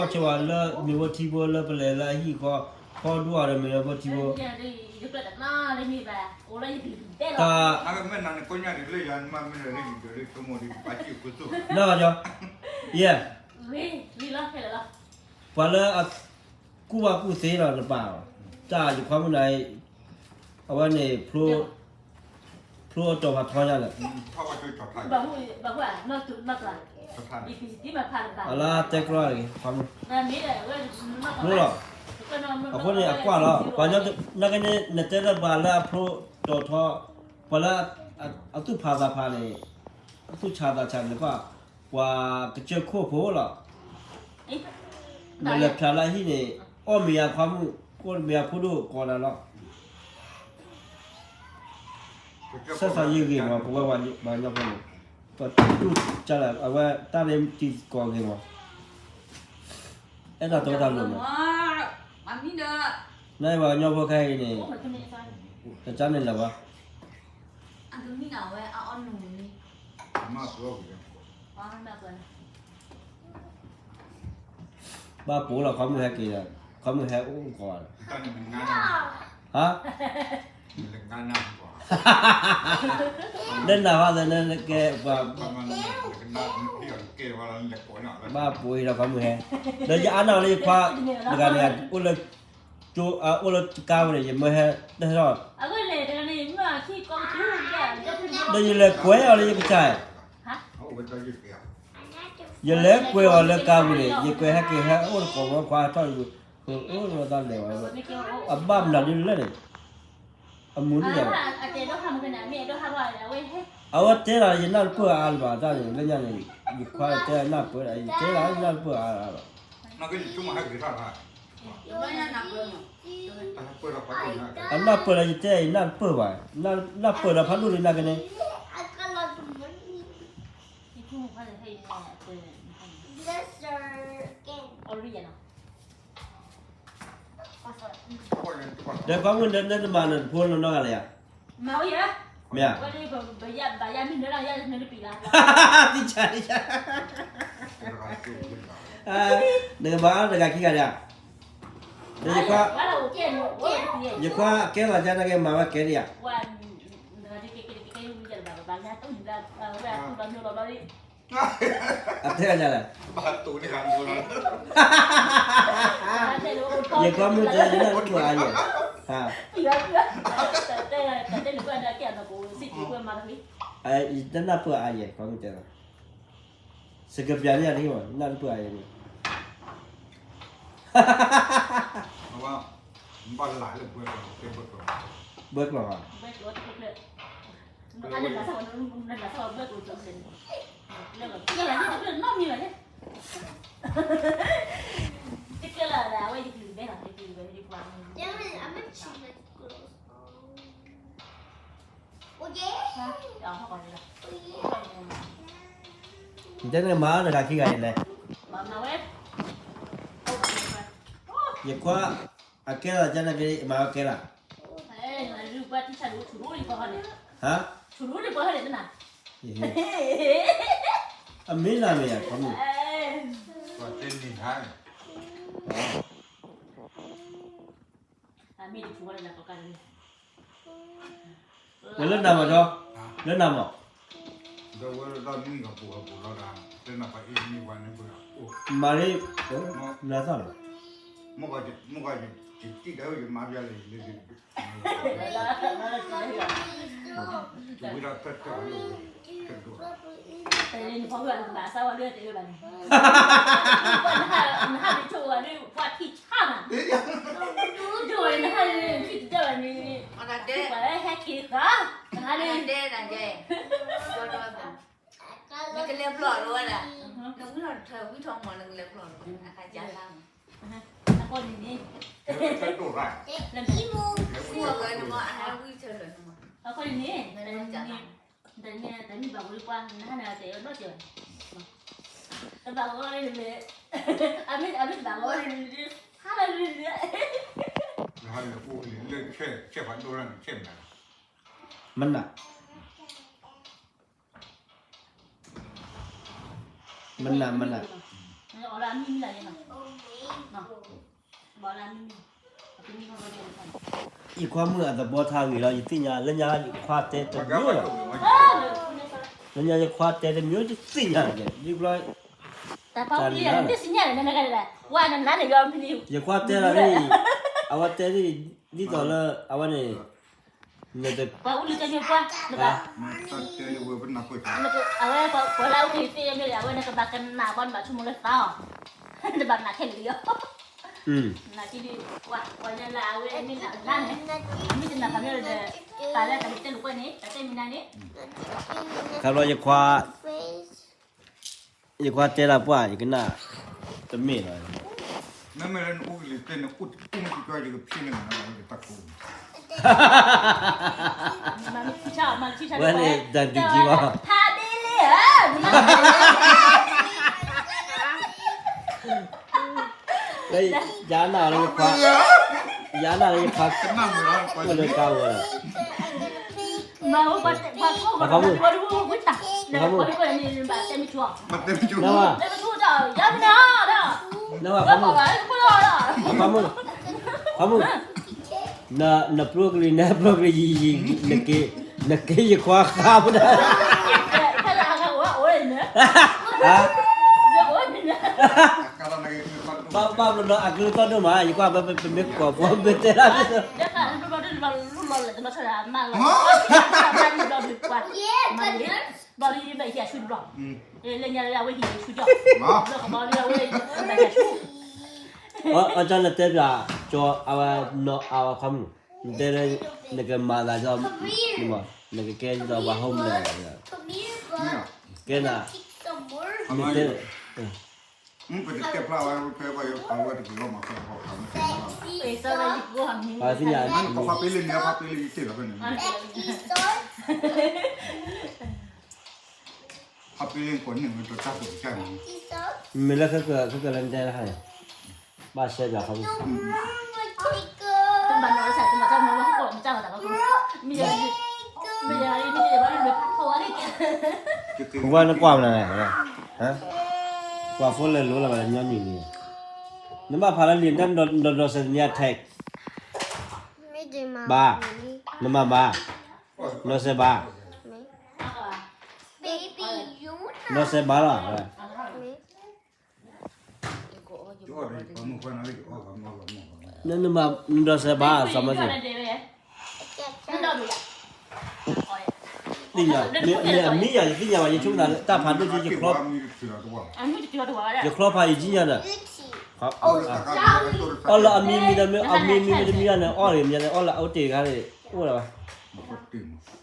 ဆိဝဲလၢမ့ၢ်ဝဲထံဖိလၢပလဲၤလၢအဟံၣ်ဃီ, ခီဒူအီၤဒီးမ့ၢ်လၢဖိထံဖိ, တၢ်, နၢ်ကညီ, ယဲ, ပှၤလၢအကူၣ်ဘၣ်ကူၣ်သ့ဒီးနပာ်လီၤ, တၢ်ယခွါမုၣ်န့ၣ်, အဝဲန့ၣ်, ဖျိအတီၤဖးထီညါလဲၣ်, အလါတဲကြၢးတဂ့ၤ, ဖျိလီၤ, အဃိန့ၣ်အကွၢ်လီၤ, ပှၤကညီ, နကန့ၣ် နတဲလၢပှၤလၢအဖျိတီၤထီ, ပှၤလၢအသူၣ်ဖးသးဖးန့ၣ်, အသူၣ်ဆးသးဆးန့ၣ်, ပှၤကစၢၢ်ခိၣ်ဖိလီၤ, နလဲၤဖျါလၢအဟံၣ်န့ၣ်, အီၣ်မ့ၤအခွါမုၣ်, ကိၣ်မ့ၤအဖိဒိၣ်ကိးနၤလီၤ, ဆၢစီၤယံၤဂ့ၤမး, ပဝဲပှၤကညီဖိန့ၣ်, ပတူၢ်ကလၢ် အဝဲတၢ်န့ၣ်တံၤသကိးဂ့ၤမး, အဲၣ်တၢ်တီတၢ်လိၤမး, နပှၤကညီဖိခဲအံၤန့ၣ်, တကါန့ၣ်လၢၤဘၣ်, ဘၣ်ပိာ်လီၤ ခွါမုၣ်ဟဲက့ၤဒီး, ခွါမုၣ်ဟဲအိၣ်ကီးဒီး, ဟါ, လၢနၤဘၣ်သ့ၣ်နကဲပှၤ, ဘၣ်ပိာ်အံၤဒီးခွါမုၣ်ဟဲ, ဒီးယအါနၢ်လၢယခွါတဂၤန့ၣ်, အိၣ်လၢကါဝဲန့ၣ် ယမၢဟဲတဟဲထီၣ်, ဒီးယလဲၤကွဲးအီၤလၢယကစၢ်, ယလဲၤကွဲးအီၤလၢကါပူၤန့ၣ်, ယကွဲးဟဲက့ၤဟဲအိၣ်တကိးဝဲခွါထီၣ်, အိၣ်လၢတၢ်လဲၤဝဲ, အဘၣ်မနုၤဒ်လဲၣ်န့ၣ်, အမူဒ်လဲၣ်, အဝဲတဲလီၤယနၢ်တပၢၢ်အါလၢၤဘၣ်တၢ်န့ၣ်, လၢညါန့ၣ်, ယခွါတဲနၢ်ပၢၢ်, ယတဲလီၤယနၢ်တပၢၢ်အါလီၤ, အနၢ်ပၢၢ်လၢယတဲယနၢ်တပၢၢ်ဘၣ်, နၢ်ပၢၢ်ဒီးဖးဒိၣ်လံနကန့ၣ်, ဒီးခွါမုၣ်ဒီးနတမၤနဖိနီၢ်နီၢ်ဂၤလဲၣ်ဧါ, မ့ၢ်ဧါ, နကမၤအါတဂၤခံဂၤဒၣ်, ဒီးယခွါ, ယခွါအကဲလီၤကါနာ်က့မၤဝဲကဲဒံးဧါ, အတဲဒ်လဲၣ်, ယခွါမုၣ်တဲယနၢ်တပၢၢ်အါယဲၢ်, တနၢ်ပၢၢ်အါယဲၢ် ခွါမုၣ်တဲလီၤ, စကပျးန့ၣ်ယၤတဟ့ၣ်ဘၣ်, နၢ်တပၢၢ်အါယဲၢ်န့ၣ်, ဘှဲကျိာ်ဧါ, တဲန့ၣ်မၤအါတဂၤခံဂၤအံၤလဲၣ်, ယခွါ, အကဲလၢကါနာ်က့မၤဝဲကဲလၢ, ဟါ, အမ့ၢ်နၤမ့ၢ်ယၤ, လၢနၤမးဒီး, လၢနၤမး, မၤရံ, နသၣ်လီၤ နဟးတဆိၣ်ဝဲဒၣ် ပှၤထံဆါနၤ, နဟဲက့ၤဃာ်, နဟးန့ၣ်, နကလဲၤဖျီၣ်လီၤဝဲဒၣ်, နဝံထီၣ်ထၢဝံထီၣ်မီၢ် နကလဲၤဖျီၣ်လီၤ အခါကၢ်သးမး, အဃိန့ၣ်န့ၣ်, နမၤအဟဲဝံထၢလီၤနမီၢ်, အဃိန့ၣ်န့ၣ်, တမ့ၢ်ဘၣ်ဝဲပှၤ နဟးန့ၣ်တဲအီၤနီတစဲးဘၣ်, တဘၣ်ဂီၤန့ၣ်, အမ့ၢ်တဘၣ်ဂီၤန့ၣ်, ဟါလၢန့ၣ်, မနၤ, မနၤ, မနၤ, ယခွါမုၣ်အသဘီထါဂ့ၤလီၤ ယသ့ၣ်ညါလၢညါယခွါတဲတမံၤလီၤ, လၢညါယခွါတဲတမံၤ ယသ့ၣ်ညါန့ၣ်, ယခွါတဲလီၤန့ၣ် အဝဲတဲဒ်, ဒ်သိးလၢ အဝဲန့ၣ် ပှၤအူလံၤကညီပှၢ်, အဝဲပှၤလၢအူလံၤသ့ၣ်မ့ၢ် အဝဲနကဘၣ်ကနၣ်ဘၣ်နဘၣ်ဆိကမိၣ်လၢသးအီၤ, နဘၣ်နၢ်ခဲလၢာ်လံအီၤ, နကဒ်, ပှၤလၢအဝဲမ့ၢ်နၢ်ကနၣ်န့ၣ်, မ့ၢ်တနၢ်ပှၤမ့ၢ်ဒီး, ပာ်လၢတၢ်တဲလိာ်ကွဲန့ၣ် တၢ်တဲမံၤနၤန့ၣ်, ခါဘျီယခွါ ယခွါတဲလၢပှၢ် ယကနၣ်, တမ့ၢ်လီၤ, မ့မ့ၢ်လၢနအူလံၤသ့ၣ်န့ၣ် အူတကံၢ်ကီယကဖံးန့ၣ်, ဝဲတၢ်ကိး, ဝဲန့ၣ်တၢ်ဒုးကံဘၣ်, ဖးဘ့လ့ဧၢ, လၢယၤနၢ်လၢယခွါ, ယၤနၢ်လၢယခွါ, လၢကါဝဲလီၤ, ပှၤမုၣ်, ပှၤမုၣ်, နဝဲ, နဝဲခွါမုၣ်, ခွါမုၣ်, ခွါမုၣ်, နပြိကလံၤ နပြိကလံၤယံၤယံၤ, နက့ၤယခွါဃါမဒၣ်, ဘၣ်ဘျီနီၤ အကလုၢ်သီၣ်ဒိၣ်မး ယကွၢ်ဘၣ်ပမ့ၢ်ကိးဖိမ့ၢ်တဲဒၣ်, ဘျီလံဘၣ်ဟံးဆူတဘျီ, လၢညါလၢအဝဲဟံးဆူကၠီ, ဘျီလံအဝဲဘၣ်ဟံးဆူ, အကၠီနတဲပျး, ကၠီအဝဲ, အဝဲခွါမုၣ်, နတဲလၢ, နကမၤသးဒီး, နကကဲဒ်သိးပှၤ homeless, ကဲနၤ, နတဲ, ပသ့ၣ်ညါ, မ့ၢ်လၢခဲကၢၤလၢနတဲတခါန့ၣ်, ဘၣ်ဆဲပၠးခီ, ဝဲနကွၢ်မနုၤလဲၣ်, ကွၢ်ဖိလဲၤလိလၢၤဘၣ်လၢညီနုၢ်န့ၣ်, နဘၣ်ဖးလၢလံာ်တၢ်ဒီးဒီးစဲးတနံၤအ text, ဘၣ်, နမၤဘၣ်, ဒီးစဲးဘၣ်, ဒီးစဲးဘၣ်လီၤ, နမၤနဒီးစဲးဘၣ် စီၤမၤစၢၤ, သ့ၣ်ညါ, မ့ၢ်အမံၤယၤ ယသ့ၣ်ညါဘၣ် ယဆိကမိၣ်သးလၢတၢ်ဖးဒိၣ်က့ ယချီ, ယချီဖးယကံၣ်ညါဒီး, အီၣ်လၢအမံၤမံၤဒီး အမံၤမံၤမံၤတမံၤန့ၣ် အီၣ်န့ၣ် မ့ၢ်န့ၣ် အီၣ်လၢအအိၣ်တ့ၢ်တခါန့ၣ် အိၣ်လၢၤဘၣ်,